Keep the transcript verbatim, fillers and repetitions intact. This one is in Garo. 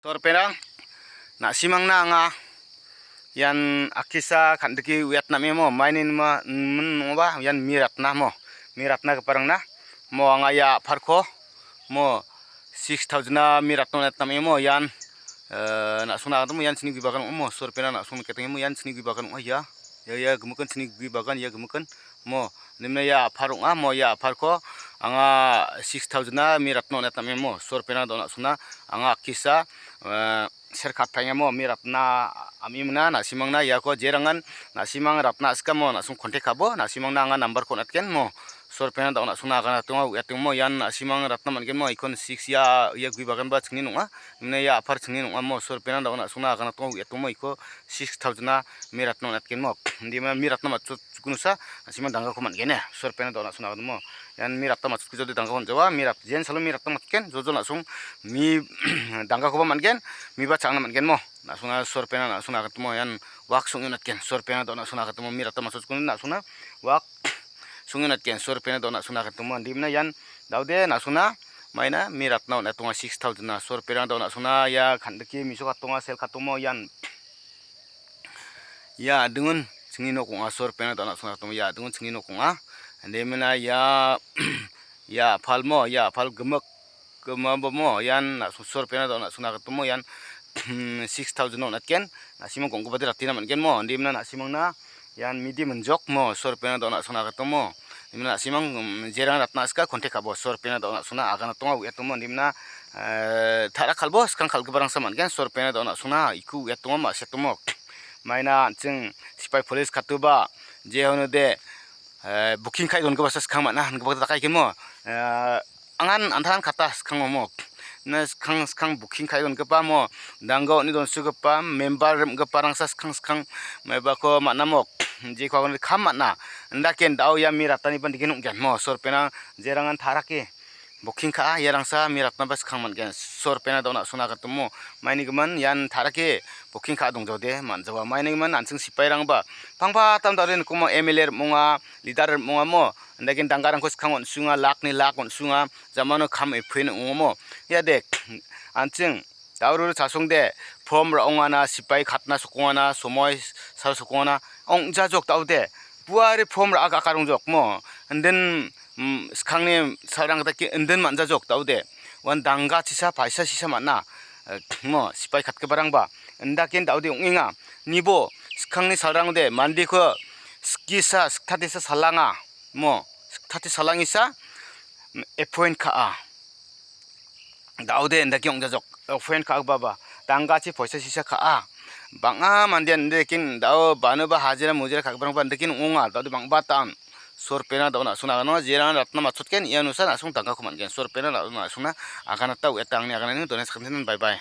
Sorperang, na·simangna anga ian akisa kandike uiatnamemo, maini nima, mm, ong·aba ian mi ratna mo, mi ratnagiparangna mo anga ia a·palko mo six thousand-na mi ratna on·atnamemo ian, eh, na·songna aganatamo ian chini gue bagan ong·amo, sorperang na·song niketengemo ian chini gue bagan ong·a ia. Ia, ia gimikan chini gue bagan, ia gimikan mo. Nimna ia a·pal ong·a, mo ia a·palko anga six thousand-na mi ratna on·atnamemo. Sorperang dao na·songna anga akisa, eh, ser katpaengamo mi ratna a·mimna na·simangna iako jerangan na·simang ratna a·sikamo na·song contact ka·bo, na·simangna anga number-ko on·atgen mo. Sorperang dao na·songna aganatonga uiatongmo ian na·simang ratna man·genmo ikon six ia, ia gue baganba chingni ong·a. Nimna ia a·pal chingni ong·amo. Sorperang dao na·songna aganatonga uiatongmo iko six thousand-na mi ratna on·atgenmo. Indima mi ratna matchot chukgunusa, na·simang danggako man·gen e. Sorperang dao na·songna aganmo. Ian mi ratna matchotko jodi danggako on·jawa, mi rat-, jen salo mi ratna matgen, jojol na·song mi danggakoba man·gen, miba cha·angna man·genmo. Na·songna sorperang na·songna aganmo, ian wak song·e on·atgen. Sorperang dao na·songna aganmo, mi ratna matchotko na·songna wak song·e on·atgen. Sorperang dao na·songna aganmo. Indimna ian daode na·songna maina mi ratna on·atonga six thousand-na. Sorperang dao na·songna ia kandike miso katonga, sel katongmo ian. Ia a·dingon chingni nok ong·a, sorperang dao na·songna aganmo. Ia a·dingon chingni nok ong·a. Indimna ia, ia a·palmo, ia a·pal gimik, gimabamo ian na·song sorperang dao na·songna aganmo ian six thousand-na on·atgen. Na·simang gongkobade ratina man·genmo. Indimna na·simangna ian midi minjokmo, sorperang dao na·songna aganmo. Indimna na·simang, mm, jerang ratna a·sika contact ka·bo, sorperang dao na·songna aganatonga uiatongmo. Indimna, eh, ta·rak kalbo skang kal·giparangsa man·gen, sorperang dao na·songna iku uiatongmo ma·siatongmo. Maina an·ching sipai police katuba, je honode, eh, booking ka·e dongipasa skang man·a, ingipa gita dakaikemo. Eh, angan antaran kata skang ong·amo. Na skang, skang booking ka·e dongipa mo, dangga on·e donsogipa, member rim·giparangsa skang, skang maibako man·a mo, jeko agon kam man·a. Indaken dao ia mi rataniba nigen ong·gen mo, sorperang jerangan ta·rake booking ka·a, iarangsa mi ratnaba skang man·gen. Sorperang dao na·songna aganmo. Mainigimin ian ta·rake booking ka·a dongjaode man·jawa. Mainigimin an·ching sipairangba pangpatam dao·de nikomo M L A rim·onga, leader rim·ongamo. Indaken danggarangko skang on·sunga, lakni lak on·sunga, jamano kam epuen ong·amo. Iade, an·ching Daururu chasongde, prom ra·ongana, sipai katna sokongana, somoi sal sokongana, ong·jajok daode. Buari prom ra·a gaka rongjok mo. Indin, mm, skangni salrang gita ke indin man·jajok daode. Uan dangga chisa, paisa chisa man·a. Eh, mo, sipai katgiparangba. Indaken daode ong·enga. Nibo, skangni salrangde, mandeko, skisa, sktatesa salanga. Mo, sktate salangisa, mm, appoint ka·a. Daode indake ong·jajok. Appoint ka·gipaba. Danggachi poisa sisa ka·a. Bang·a mandean indaken dao banoba hajira mujira ka·giparangba indaken ong·onga. Daode bang·batan. Sorperang dao na·songna agano. Jerang ratna matchotgen. Ia nusa na·song danggako man·gen. Sorperang dao na·songna aganata ueta angni aganani dona sakantinan. Bye bye.